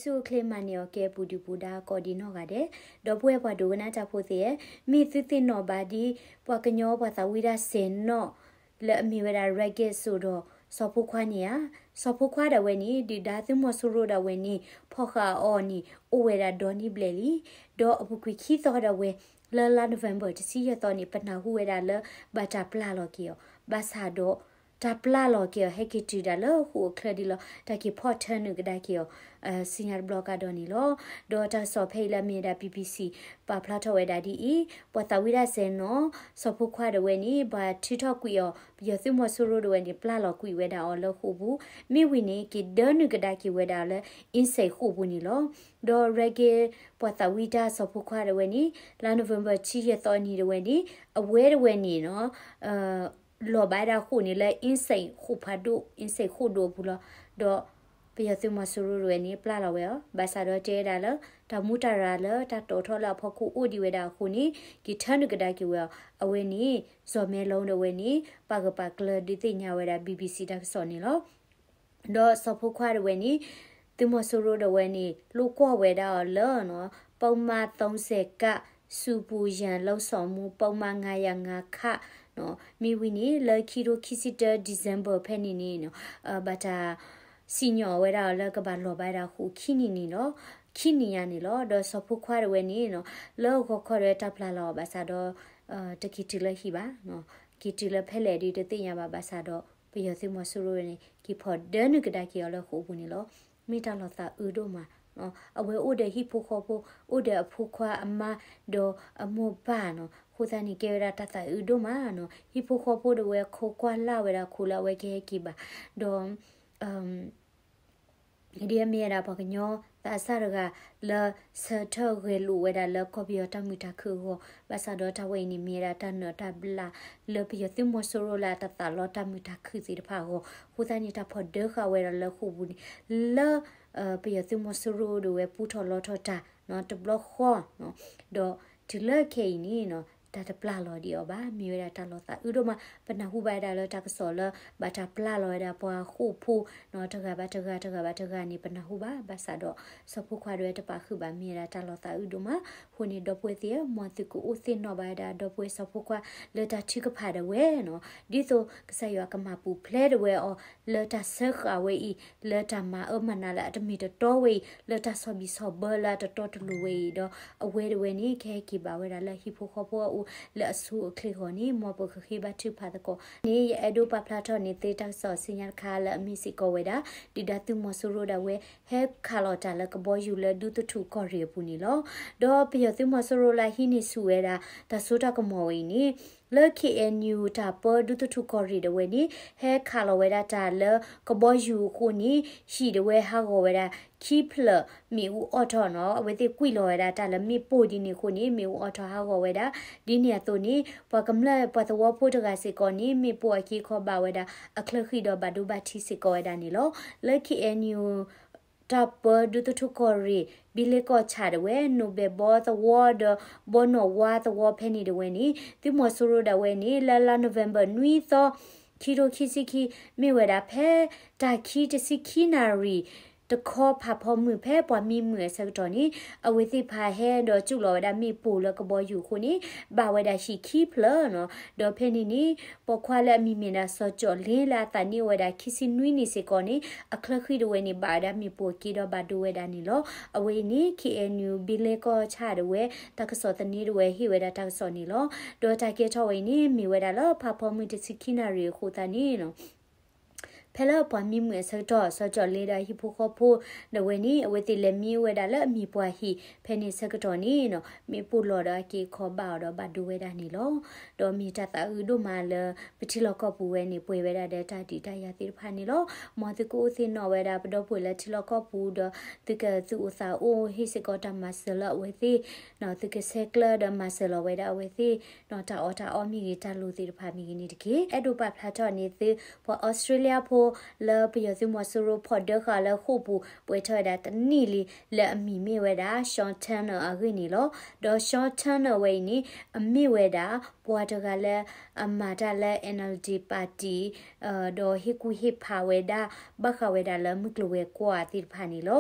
ဆူၣ်အိၣ်ချ့မၤန့ၢ်အီၤကဲပူၤဒုၣ်ပူၤဒါကိးဒံးနီၢ်ဂၤဒဲး, ဒီပုၢ်ဝဲၢ်ပှၤဒိကနၣ်တၢ်ဖိသ့ၣ်ဧၢ, မ့ၢ်သုသ့ၣ်နီၣ်ဘၣ်ဒ် ပှၤကညီပှၤသးဝံၣ်တၢ်စဲၤနီၣ် လၢအမ့ၢ်ဝဲဒၣ် ရဲၣ်ကဲၣ်စိဒီး စီၤဖိခွါန့ၣ်ဧါ. စီၤဖိခွါဒၣ်ဝဲန့ၣ် ဒုၣ်ဒါသုးမီၤစိရိၤဒၣ်ဝဲန့ၣ် ဖီၣ်ဃာ်အီၤန့ၣ် အိၣ်ဝဲဒၣ်ဒီနံၣ်ဘျဲၣ်လံ. ဒီးအပူၤကွံာ်ခံသီဒၣ်ဝဲ လၢလါ November တဆံယဲၢ်သီန့ၣ် ပနၢ်ဟူဝဲဒၣ်လၢဘၣ်တၢ်ပျၢ်လီၤက့ၤအီၤ, ဘၣ်ဆၣ်ဒီး တၢ်ပျၢ်လီၤက့ၤအီၤ ဟဲက့ၤတုၤဒၣ်လၢဃိာ်အချၢဒ်လီၤ. တၢ်က့ၤဖီၣ်ထၢနုာ်ကဒါက့ၤအီၤ ဆူညါတဘျီကဒီးန့ၣ်လီၤ. ဒီးတၢ်ကစီၣ်ဖဲအံၤလၢအမ့ၢ်ဝဲဒၣ် BBC ပာ်ဖျါထီၣ်ဝဲဒၣ်ဒ်အံၤ, ပှၤသးဝံၣ်တၢ်စဲၤနီၣ် စီၤဖိခွါဒၣ်ဝဲန့ၣ် ဘၣ်ထုးထီၣ်ကွံာ်အီၤ ပယီၤသုးမီၤစိရိၤဒၣ်ဝဲန့ၣ် ပျၢ်လီၤကွံာ်ဝဲဒၣ်အီၤလၢဃိာ်ပူၤ, မ့ၢ်ဝံၤန့ၣ် က့ၤဒၢနုာ်ကဒါက့ၤဝဲဒၣ်လၢ အင်းစိန် ဃိာ်ပူၤန့ၣ်လီၤ. ဒီးရဲၣ်ကဲၣ် ပှၤသးဝံၣ်တၢ်စီၤဖိခွါဒၣ်ဝဲန့ၣ် လါ November တဆံယဲၢ်သီနံၤဒၣ်ဝဲန့ၣ် အဝဲဒၣ်ဝဲန့ၣ်နီၣ် လီၤဘၣ်ဝဲဒၣ်ဃိာ်န့ၣ်လၢ အင်းစိန် ဃိာ်ဖးဒိၣ်, အင်းစိန် ဃိာ်ဒိၣ်အပူၤလီၤ. ဒီးပယီၤသုးမီၤစိရိၤဒၣ်ဝဲန့ၣ် ပျၢ်လီၤဝဲအီၤ, ဘၣ်ဆၣ်ဒီးတဲဝဲဒၣ်လၢ တၢ်မူတၢ်ရၢ်လၢတၢ်တီၣ်ထီၣ်လၢအဖီခိၣ်အိၣ်ဒံးဝဲဒၣ်အဃိန့ၣ် က့ၤထၢနုာ်ကဒါက့ၤဝဲအီၤ, အဝဲန့ၣ် စီၤမဲလီဒၣ်ဝဲန့ၣ် ပာ်ဂၢၢ်ပာ်ကျၢၤဒုးသ့ၣ်ညါဝဲဒၣ် BBC တၢ်ကစီၣ်န့ၣ်လီၤ. ဒီးစီၤဖိခွါဒၣ်ဝဲန့ၣ် သုးမီၤစိရိၤဒၣ်ဝဲန့ၣ် လိၣ်ကွီၢ်ဝဲဒၣ်အီၤလၢ ပုဒ်မ သုံးဆယ်က ဆူပူၤယံၤ လုပ်ဆောင်မှု ပုဒ်မ ငါးရာငါးခ မ့ၢ်ဝံၤန့ၣ် လၢခံထိခံဆံတၢ December ဖဲန့ၣ်န့ၣ် ဘၣ်တၢ်စံၣ်ညီၣ်ဝဲဒၣ်အီၤလၢကဘၣ်လီၤဘၣ်ဝဲဒၣ်ဃိာ်ခံနံၤန့ၣ်လီၤ. ခံနံၤညါန့ၣ်လီၤ. ဒီးစီၤဖိခွါဒၣ်ဝဲန့ၣ် လၢဂီၤခီဒၣ်ဝဲတၢ်ပျၢ်လီၤအီၤဘၣ်ဆၣ်ဒီး တက့ၤတုၤလၢဟံၣ်ဘၣ်, က့ၤတုၤလၢဖဲလဲၣ်ဒုးတသ့ၣ်ညါဘၣ် ဘၣ်ဆၣ်ဒီး ပယီၤသုးမီၤစိရိၤဝဲန့ၣ် က့ၤဖီၣ်ဒၢနုာ်ကဒါက့ၤအီၤလၢဃိာ်ပူၤန့ၣ်လီၤ. မ့ၢ်တၢ်လီၤသးအုးဒိၣ်မး, အဝဲအိၣ်ဒီးဟံၣ်ဖိဃီဖိ, အိၣ်ဒီးအဖိခွါအမါ ဒီးအမိၢ်ပၢ်နီၣ်, အဃိသတးန့ၣ် ကဲဝဲဒၣ်တၢ်သးအုးဒိၣ်မးနီၣ်. ဟံၣ်ဖိဃီဖိဒၣ်ဝဲခိးကွၢ်လၢ်ဝဲဒၣ်ခိၣ်လၢအဝဲကဟဲက့ၤဘၣ်, ဒီး ဒ်အမ့ၢ်ဝဲဒၣ်ပှၤကညီသးစၢ်တဂၤလၢဆၢထၢၣ်ဂဲၤလိာ်ဝဲဒၣ်လၢကီၢ်ပယီၤတၢ်မုာ်တၢ်ခုၣ်အဂီၢ်, ဘၣ်ဆၣ်ဒီးတၢ်ဝဲအံၤန့ၣ် မ့ၢ်ဝဲဒၣ်တၢ်နၢၤတၢ်ဘျၣ်လၢပယီၤသုးမီၤစိရိၤလၢအတသးလီတၢ်မုာ်တၢ်ခုၣ်သ့ၣ်တဖၣ်အဂီၢ်, အဃိသတးန့ၣ် တၢ်ဖီၣ်ဒၢဃာ်ဝဲဒၣ်လၢဃိာ်ပူၤန့ၣ် လၢ ပယီၤသုးမီၤစိရိၤဒၣ်ဝဲပူထီၣ်လီထီၣ်တၢ် တဘျီဃီ ဒီးတုၤလၢခဲအံၤန့ၣ် တၢ်တပျၢ်လီၤဒံးအီၤဘၣ်, မ့ၢ်ဝဲဒၣ်တၢ်လီၤသးအုးဒိၣ်မး, ပနၢ်ဟူဘၣ်ဝဲဒၣ်လၢတၢ်ကစီၣ်လၢ ဘၣ်တၢ်ပျၢ်လီၤဝဲဒၣ်ပှၤဃိာ်ဖိ တဂၤဘၣ်တဂၤ တဂၤဘၣ်တဂၤန့ၣ် ပနၢ်ဟူဘၣ်, ဘၣ်ဆၣ်ဒီး စီၤဖိခွါဒၣ်ဝဲတပာ်ဃုာ်ဘၣ် မ့ၢ်ဝဲဒၣ်တၢ်လီၤသးအုးဒိၣ်မး, အဃိန့ၣ် ဒီပုၢ်ဝဲၢ်သ့ၣ်ဧၢ, မ်သုကအိၣ်သ့ၣ်နီၣ်ဘၣ်ဝဲဒၣ် ဒီပုၢ်ဝဲၢ်စီၤဖိခွါလၢတၢ်ထုကဖၣ်ဒၣ်ဝဲနီၣ်, ဒ်သိးကစၢ်ယွၤကမၤပူၤဖျဲးဒၣ်ဝဲအီၤ လၢတၢ်စၢဃာ်ဝဲအံၤ, လၢတၢ်မၤအၢမၤနးလၢအတမ့ၢ်တတီဝဲအံၤ, လၢတၢ်ဆီၣ်ဘံၣ်ဆီၣ်ဘၢလၢအတတီတလိၤဝဲအံၤဒီး အဝဲဒၣ်ဝဲန့ၣ် ကဟဲက့ၤဘၣ်ဝဲဒၣ်လၢဟံၣ်ဖိဃီဖိအအိၣ်လၢအဆိအချ့အဂီၢ်န့ၣ် မ်ပကဃ့ဘါထုကဖၣ်သကိးန့ၣ် ယအဲၣ်ဒိးပာ်ဖျါထီၣ်န့ၢ်သုတၢ်ကစီၣ်ဆူညါတခါလၢအမ့ၢ်စ့ၢ်ကီးဝဲဒၣ် ဒုၣ်ဒါသုးမီၤစိရိၤဒၣ်ဝဲ ဟဲခးလီၤတၢ်လၢကဘီယူၤလၢဒူသထူၣ်ကီၢ်ရ့ၣ်အပူၤန့ၣ်လီၤ. ဒီးပယီၤသုးမီၤစိရိၤလၢဟံးန့ၢ်ဆူၣ်ဝဲဒၣ် တၢ်စိတၢ်ကမီၤဝဲအံၤန့ၣ် လၢ KNU တၢ်ပၢဒူသထူၣ်ကီၢ်ရ့ၣ်ဒၣ်ဝဲန့ၣ် ဟဲခးလီၤဝဲဒၣ်တၢ်လၢကဘီယူၤအဃိန့ၣ် ဟံၣ်ဒၣ်ဝဲဟးဂီၤဝဲဒၣ်ခံဖျၢၣ် မ့ၣ်အူအီၣ်ထီၣ်နီၣ်, အဝဲသ့ၣ်ကွံာ်လီၤဝဲဒၣ်တၢ်လၢမ့ၣ်ပိၢ်ဒ်န့ၣ်အဃိန့ၣ် မ့ၣ်အူအီၣ်ထီၣ်ဟးဂီၤဝဲဒၣ်, ဒ်န့ၣ်အသိးန့ၣ် ပှၤကမျၢၢ်ပှၤသဝီဖိတဂၤစ့ၢ်ကီးန့ၣ် မ့ၣ်ပိၢ်အက့အခီဘၣ်ဝဲဒၣ် အချၢဃံဒီးဘၣ်ဒိဘၣ်ထံးစ့ၢ်ကီးဝဲဒၣ်န့ၣ်လီၤ. လၢ KNU တၢ်ပၢဒူသထူၣ်ကီၢ်ရ့ၣ် ဘံလ့ကီၢ်ဆၣ်ဒၣ်ဝဲ နိၣ်ဘဲၣ်ဘီသဝီဒီး ဘီနီၣ်ဝါသဝီဖဲန့ၣ်ဒၣ်ဝဲန့ၣ် သုးမီၤစိရိၤဒၣ်ဝဲန့ၣ် လၢလါ November နွံသီ ခံထိခံဆံခံ မ့ၢ်ဝဲဒၣ်ဖဲတၢ်ခံတဆံခံနၣ်ရံၣ် တခီဖးဖီမုၢ်ဖဲပှၤမံမုာ်အဆၢကတီၢ်န့ၣ် အဝဲသ့ၣ်ဖးဟဲဒီးစူၣ်လီၤဝဲဒၣ်မ့ၣ်ပိၢ်လၢကဘီယူၤအဃိန့ၣ် ဘၣ်ဝဲဒၣ်ဟံၣ်ခံဖျၢၣ်နီၣ်, ဒီးဖဲန့ၣ်န့ၣ် ပိာ်ခွါလၢအမံၤမ့ၢ်ဒၣ်စီၤကၠီၣ်လ့လၢအသးနံၣ်အိၣ်ဝဲဒၣ်ခံဆံနွံနံၣ်စ့ၢ်ကီးန့ၣ် အချၢဃံဒၣ်ဝဲန့ၣ် ဘၣ်ဝဲဒၣ်မ့ၣ်ပိၢ်အက့ဒီးဘၣ်ဒိဝဲဒၣ်န့ၣ်လီၤ. အဝဲအံၤန့ၣ် KNU ဘံလ့ကီၢ်ဆၣ်ဒၣ်ဝဲ တၢ်ကစီၣ်သန့ဒၣ်ဝဲဟ့ၣ်ဝဲဒၣ်တၢ်ကစီၣ်န့ၣ်လီၤ. ဒီးတၢ်ကဲထီၣ်ဝဲအံၤန့ၣ် မ့ၢ်ဝဲဒၣ်လၢဖးဖီမုၢ်တဆံခံနၣ်ရံၣ်အဃိသတးန့ၣ် ဖဲလၢပှၤမံမုာ်အဆၢကတီၢ် စီၤကၠီၣ်လ့ဒီးဟံၣ်ဖိဃီဖိဒၣ်ဝဲန့ၣ် အဝဲသ့ၣ်လဲၤမံဝဲဒၣ်လၢအမံၤပှၢ်ဟံၣ် ဖဲန့ၣ်ဆၢကတီၢ်န့ၣ် မ့ၣ်ပိၢ်လီၤဒီးအက့အခီဘၣ်အီၤဒီးဘၣ်ဒိဝဲဒၣ်န့ၣ်လီၤ. ဒီးမ့ၢ်တၢ်သးအုးဒိၣ်မးလၢ ပထံလီၢ်ကီၢ်ပူၤဝဲန့ၣ် ပှဲၤဝဲဒၣ်ဒီးတၢ်ဒုးတၢ်ယၤသ့ၣ်တဖၣ်န့ၣ်လီၤ. မ်သုကအိၣ်သ့ၣ်နီၣ်ဝဲဒၣ်ပဒီပုၢ်ဝဲၢ်လၢထံလီၢ်ကီၢ်ပူၤဒီး သုကသုးအိၣ်သးအိၣ်ဟ့ၣ်စ့ၢ်ကီးတၢ်မၤစၢၤလၢအဝဲသ့ၣ် သုကဆဲးကျၢဒီးမၤစၢၤလီၤဝဲဒၣ်အဝဲသ့ၣ် တၢ်အီၣ်တၢ်အီမ့ၢ်ဂ့ၤ တၢ်လိၣ်သ့ၣ်တဖၣ်မ့ၢ်ဂ့ၤန့ၣ်တက့ၢ်. အဲၣ်ဒိးပာ်ဖျါထီၣ်န့ၢ်သု ပှၤအီစထြ့လယါဖိ လၢပယီၤသုးမီၤစိရိၤဖီၣ်ဒၢဃာ်လၢဃိာ်ပူၤ ပှဲၤထီၣ်ဝဲဒၣ်တနံၣ်လံ လၢအမံၤမ့ၢ်ဝဲဒၣ် Sean Turnell အဂ့ၢ်န့ၣ်လီၤ. ဒီး Sean Turnell ဝဲအံၤန့ၣ် အမ့ၢ်ဝဲဒၣ် ပှၤတဂၤလၢအမၤတၢ်လၢ NLD party ဒီးဟ့ၣ်ကူၣ်ဟ့ၣ်ဖးဝဲဒၣ် ဘၣ်ဃးဝဲဒၣ်လၢမုၢ်ကျိၤဝဲၤကွာ်သ့ၣ်တဖၣ်န့ၣ်လီၤ.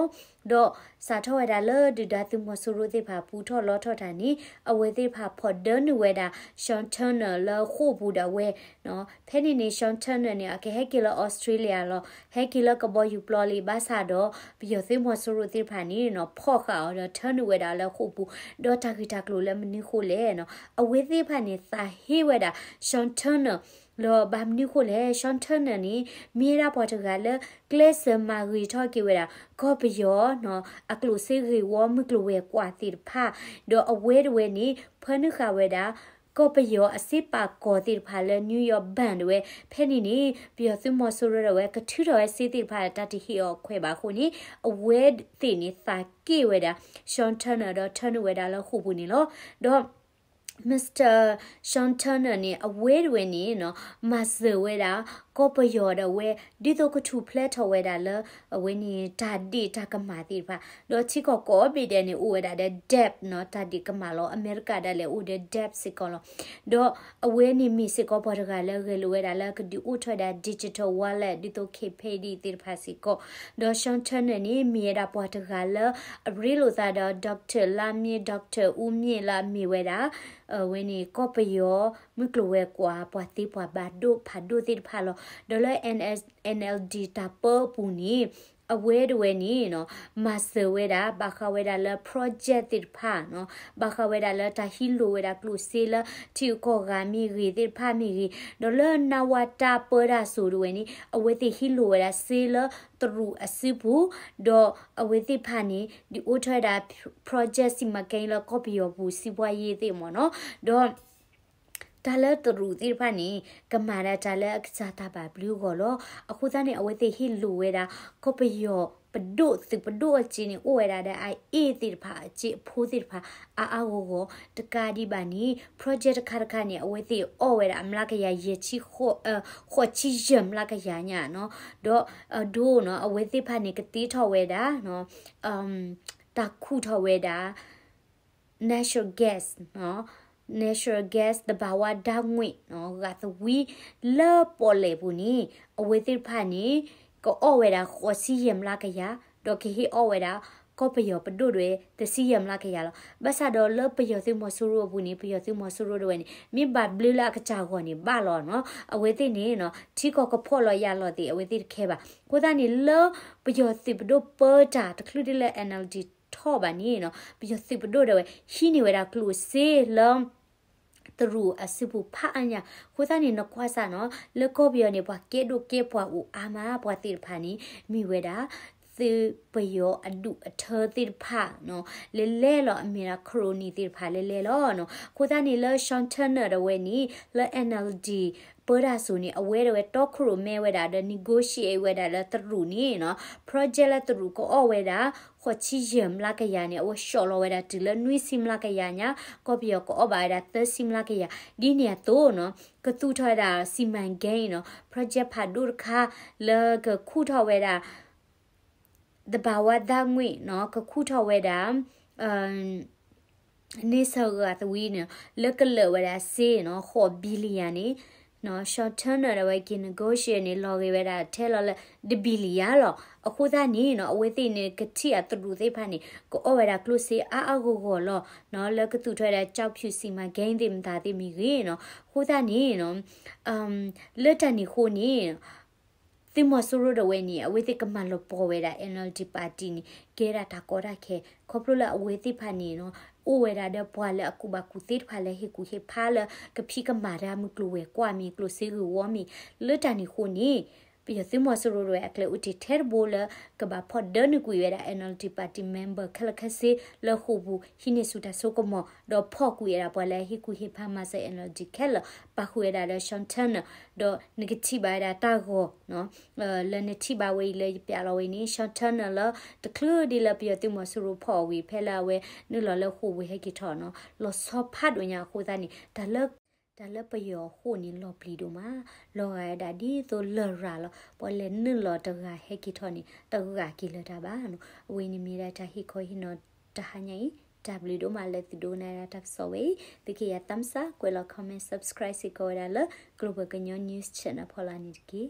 ဒီးစးထီၣ်ဝဲဒၣ်လၢဒုၣ်ဒါသုးမီၤစိရိၤသ့ၣ်တဖၣ် ပူထီၣ်လီထီၣ်တၢ်န့ၣ် အဝဲသ့ၣ်တဖၣ်ဖီၣ်ဒၢနုာ်ဝဲဒၣ် Sean Turnell လၢဃိာ်ပူၤဒၣ်ဝဲ ဖဲန့ၣ်န့ၣ် Sean Turnell န့ၣ် အကဟဲက့ၤလၢ Australia လီၤ. ဟဲက့ၤလၢကဘီယူၤပျီလံ ဘၣ်ဆၣ်ဒီး ပယီၤသုးမီၤစိရိၤသ့ၣ်တဖၣ်န့ၣ်နီၤ ဖီၣ်ဃာ်အီၤဒီး ထၢနုာ်ဝဲဒၣ်လၢဃိာ်ပူၤ, ဒီးတၢ်ဂ့ၢ်တၢ်ကျိၤလၢမနုၤဃိလဲၣ်နီၤ အဝဲသ့ၣ်တဖၣ်န့ၣ် သးဟ့ဝဲဒၣ် Sean Turnell လီၤ. ဘၣ်မနုၤဃိလဲၣ် Sean Turnell န့ၣ် မ့ၢ်ဝဲဒၣ်ပှၤတဂၤလၢ ကျဲးစၢးမၤဂ့ၤထီၣ်က့ၤဝဲဒၣ် ကီၢ်ပယီၤနီၤ အကျိၣ်စ့ဂ့ၢ်ဝီမုၢ်ကျိၤဝဲၤကွာ်သ့ၣ်တဖၣ်, ဒီးအဝဲတဝဲန့ၣ် ဖၢနုာ်ဃာ်ဝဲဒၣ် ကီၢ်ပယီၤအစ့ပာ်ကီၤသ့ၣ်တဖၣ်လၢ New York Bank တဝဲ, ဖဲန့ၣ်န့ၣ် ပယီၤသုးမီၤစိရိၤဒၣ်ဝဲ ကထုးထီၣ်ဝဲစ့သ့ၣ်တဖၣ် တၢ်တဟ့ၣ်အီၤခွဲးဘၣ်အဃိန့ၣ် အဝဲသ့ၣ်န့ၣ် သးက့ၣ်ဝဲဒၣ် Sean Turnell ဒီးထၢနုာ်ဝဲဒၣ်လၢဃိာ်ပူၤန့ၣ်လီၤ. ဒီး Mister Sean Turnell န့ၣ် အဝဲတဝဲန့ၣ်နီၤ မၤစၢၤဝဲဒၣ် ကီၢ်ပယီၤဒၣ်ဝဲ ဒ်သိးကထူၣ်ဖျဲးထီၣ်ဝဲဒၣ်လၢ အဝဲန့ၣ် တၢ်ဒ့ၣ်တၢ်ကမၣ်သ့ၣ်တဖၣ်, ဒီးထံကီၢ်ကိးဘ့ၣ်ဒဲးန့ၣ် အိၣ်ဝဲဒၣ်ဒီး debt နီၤ တၢ်ဒ့ၣ်ကမၣ်လီၤ. အမဲရကၤဒၣ်လဲာ်အိၣ်ဒီး debt စ့ၢ်ကီးလီၤ. ဒီးအဝဲန့ၣ်မ့ၢ်စ့ၢ်ကီးပှၤတဂၤလၢဂဲၤလိာ်ဝဲဒၣ်လၢကဒုးအိၣ်ထီၣ်ဝဲဒၣ် digital wallet ဒ်သိး KPay သ့ၣ်တဖၣ်စ့ၢ်ကီး, ဒီး Sean Turnell န့ၣ် မ့ၢ်ဝဲဒၣ်ပှၤတဂၤလၢ အရ့လိာ်သးဒီး Doctor လါမ့ၢ် Doctor အူမ့ၢ်လၢအမ့ၢ်ဝဲဒၣ် အဝဲန့ၣ် ကီၢ်ပယီၤ မုၢ်ကျိၤဝဲၤကွာ် ပှၤသ့ပှၤဘၣ်ဒိၣ်ဖးဒိၣ်သ့ၣ်တဖၣ်လီၤ. ဒီးလၢ NLD တၢ်ပၢအပူၤန့ၣ် အဝဲတဝဲန့ၣ်နီၤ မၤစၢၤဝဲဒၣ် ဘၣ်ဃးဝဲဒၣ်လၢ project သ့ၣ်တဖၣ်နီၤ ဘၣ်ဃးဝဲဒၣ်လၢတၢ်ဟံးလိၢ်ဝဲဒၣ်ကျိၣ်စ့လၢ ထံဂုၤကီၢ်ဂၤမ့ၢ်ဂ့ၤသ့ၣ်တဖၣ်မ့ၢ်ဂ့ၤ, ဒီးလၢ နဝတ ပၢတၢ်စိၤတဝဲန့ၣ် အဝဲသ့ၣ်ဟံးလိၢ်ဝဲဒၣ်စ့လၢတရူးအစုပူၤ, ဒီးအဝဲသ့ၣ်တဖၣ်န့ၣ် ဒုးအိၣ်ထီၣ်ဝဲဒၣ် project စီမံကိန်းလၢကီၢ်ပယီၤပူၤ စံးပှၤယ့ၢ်သ့ၣ်မ့ၢ်နီၤ, ဒီး တၢ်လၢတရူးသ့ၣ်တဖၣ်န့ၣ် ကမၤဒၣ်တၢ်လၢအကစၢ်တၢ်ဘၣ်ဘျုးအဂီၢ်လီၤ. အဃိသတးန့ၣ် အဝဲသ့ၣ်ဟ့ၣ်လိၢ်ဝဲဒၣ် ကီၢ်ပယီၤပဒိၣ်သုးပဒိၣ်အစ့န့ၣ် အိၣ်ဝဲဒၣ်ဒီး အအ့ၣ်သ့ၣ်တဖၣ် အစ့အဖိသ့ၣ်တဖၣ် အါအါဂီၢ်ဂီၢ်, တကးဒံးဘၣ်န့ၣ် project တခါတခါန့ၣ် အဝဲသ့ၣ်အီၣ်ဝဲဒၣ်အမျးကယၤယဲၢ်ဆံ ဃိးဆံယဲၢ်မျးကယၤညါနီၤ, ဒီးအဒိနီၤ အဝဲသ့ၣ်တဖၣ်န့ၣ် ကတ့ထီၣ်ဝဲဒၣ် တၢ်ခူၣ်ထီၣ်ဝဲဒၣ် natural gas နီၤ, natural gas သဘာဝဓာတ်ငွေ့နီၤ ဂာ်သဝံလၢပီၣ်လဲၣ်ပူၤန့ၣ် အဝဲသ့ၣ်တဖၣ်န့ၣ် ကအီၣ်ဝဲဒၣ်ဃိးဆံယဲၢ်မျးကယၤ, ဒီးကဟ့ၣ်အီၣ်ဝဲဒၣ် ကီၢ်ပယီၤပဒိၣ်ဒၣ်ဝဲ တဆံယဲၢ်မျးကယၤလီၤ. ဘၣ်ဆၣ်ဒီးလၢပယီၤသုးမီၤစိရိၤအပူၤန့ၣ် ပယီၤသုးမီၤစိရိၤဒၣ်ဝဲန့ၣ် မ့ၢ်ဘၣ်ဘျုးလၢအကစၢ်အဂီၢ်န့ၣ် ဘၣ်လီၤနီၤ. အဝဲသ့ၣ်န့ၣ်နီၤ ထံကီၢ်ကဖီၣ်လီၤယာ်လီၤသ့ၣ် အဝဲသ့ၣ်တခဲဘၣ်. အဃိသတးန့ၣ် လၢပယီၤသုးပဒိၣ်ပၢတၢ်တချုးဒ်လၢ NLD ထီၣ်ဘၣ်န့ၣ်နီၤ ပယီၤသုးပဒိၣ်ဒၣ်ဝဲ ဟံးန့ၢ်ဝဲဒၣ်ကျိၣ်စ့လၢ တရူးအစုပူၤဖးအါညါ. အဃိသတးန့ၣ် နကွၢ်စ့ၢ်နီၤ လၢကီၢ်ပယီၤန့ၣ် ပှၤကဲဒိၣ်ကဲပှၤအိၣ်အါမး ပှၤသ့ၣ်တဖၣ်န့ၣ် မ့ၢ်ဝဲဒၣ် သုးပယီၤအဒူၣ်အထၢသ့ၣ်တဖၣ်နီၤ လဲၤလဲၤလီၤ အမ့ၢ်ဒၣ် ခရိၣ်နံၤသ့ၣ်တဖၣ်လဲၤလဲၤလီၤနီၤ. အဃိသတးန့ၣ် လၢ Sean Turnell ဒၣ်ဝဲန့ၣ် လၢ NLD ပၢတၢ်စိၤန့ၣ် အဝဲဒၣ်ဝဲတီခိၣ်ရိၣ်မဲဝဲဒၣ်ဒီး negotiate ဝဲဒၣ်လၢတရူးန့ၣ်နီၤ project လၢတရူးကအီၣ်ဝဲဒၣ် ဃိးဆံယဲၢ်မျးကယၤန့ၣ် အဝဲဆှီလီၤဝဲဒၣ်တုၤလၢနွံဆံမျးကယၤညါ ကီၢ်ပယီၤကအီၣ်ဘၣ်ဝဲဒၣ်သၢဆံမျးကယၤ ဒ်န့ၣ်အသိးနီၤ ကသူၣ်ထီၣ်ဝဲဒၣ် စီမံကိန်း နီၤ project ဖးဒိၣ်တခါ လၢကခူၣ်ထီၣ်ဝဲဒၣ် သဘာဝဓာတ်ငွေ့ နီၤ ကခူၣ်ထီၣ်ဝဲဒၣ် န့ဆၢၣ်ဂာ်သဝံန့ၣ် လၢကလၢာ်ဝဲဒၣ်စ့နီၤ ဃိး billion န့ၣ် Sean Turnell ဒၣ်ဝဲက့ၤ negotiate န့ၣ် လီၤဂ့ၤဝဲဒၣ်ထဲလီၤလၢ တ billion လီၤ. အဃိသတးန့ၣ်နီၤ အဝဲသ့ၣ်န့ၣ် ကထံၣ်အတရူးသ့ၣ်တဖၣ်န့ၣ် ကအီၣ်ဝဲဒၣ်ကျိၣ်စ့အါအါဂီၢ်ဂီၢ်လီၤ. လၢကသူၣ်ထီၣ်ဝဲဒၣ် ကျောက်ဖြူ စီမံကိန်း သ့ၣ်မတၤသ့ၣ်မ့ၢ်ဂ့ၤနီၤ အဃိသတးန့ၣ်နီၤ လၢတၢ်န့ၣ်အဃိန့ၣ် သုးမီၤစိရိၤဒၣ်ဝဲန့ၣ် အဝဲသ့ၣ်ကမၤလီၤပှီၢ်ဝဲဒၣ် NLD party န့ၣ် ကဲဒၣ်တၢ်ကီတၢ်ခဲ ခီဖျိလၢအဝဲသ့ၣ်တဖၣ်န့ၣ်နီၤ အိၣ်ဝဲဒၣ်ဒီးပှၤလၢအကူၣ်ဘၣ်ကူၣ်သ့တဖၣ်လၢဟ့ၣ်ကူၣ်ဟ့ၣ်ဖးလၢ ကဖံးကမၤတၢ်မုၢ်ကျိၤဝဲၤကွာ်မ့ၢ် ကျိၣ်စ့ဂ့ၢ်ဝီမ့ၢ် လၢတၢ်န့ၣ်အဃိန့ၣ် ပယီၤသုးမီၤစိရိၤဒၣ်ဝဲအကျဲအိၣ်တ့ၢ်ထဲတဘိလၢ ကဘၣ်ဖီၣ်ဒၢနုာ်ကွံာ်ဝဲဒၣ် NLD party member ခဲလၢာ်ခဲဆ့လၢဃိာ်ပူၤ ဟံးန့ၢ်ဆူၣ်တၢ်စိကမီၤ ဒီးဖီၣ်ကွံာ်ဝဲဒၣ်ပှၤလၢအဟ့ၣ်ကူၣ်ဟ့ၣ်ဖးမၤစၢၤ NLD ခဲလၢာ် ပာ်ဃုာ်ဝဲဒၣ်ဒီး Sean Turnell ဒီးနကထံၣ်ဘၣ်ဝဲဒၣ်တၢ်ဂီၤ လၢနထံၣ်ဘၣ်ဝဲအံၤလၢယပျးလီၤဝဲန့ၣ် Sean Turnell လၢ တချုးဒ်လၢပယီၤသုးမီၤစိရိၤဖီၣ်အီၤဝံၤ ဖဲလၢအဝဲနုာ်လီၤလၢဃိာ်ပူၤဟဲက့ၤထီၣ်နီၤ လီၤဆီဖးဒိၣ်ညါအဃိသတးန့ၣ် တၢ်လၢ တၢ်လၢပယီၤအဃိန့ၣ် လီၤပျံၤဒိၣ်မး လီၤဂာ်ဝဲဒၣ်ဒ်သိးလရာ်လီၤ ပှၤလဲၤနုာ်လီၤတဂၤဟဲက့ၤထီၣ်န့ၣ် တဂာ်က့ၤလၢၤတၢ်ဘၣ်နီၤ အဝဲန့ၣ်မ့ၢ်ဒၣ်တၢ်ဟ့ၣ်ခီဟ့ၣ်နီၤတဟါညါအံၤ တၢ်ဘျုးဒိၣ်မးလၢသုဒိကနၣ်ဒၣ်တၢ်ကစီၣ်ဝဲအံၤ, သုကယၤသးမုၢ်သး ကွဲးလီၤ comment, subscribe စ့ၢ်ကီးဝဲဒၣ်လၢ ကျိၤပှၤကညီ news channel ဖီလာ်န့ၣ်တက့ၢ်.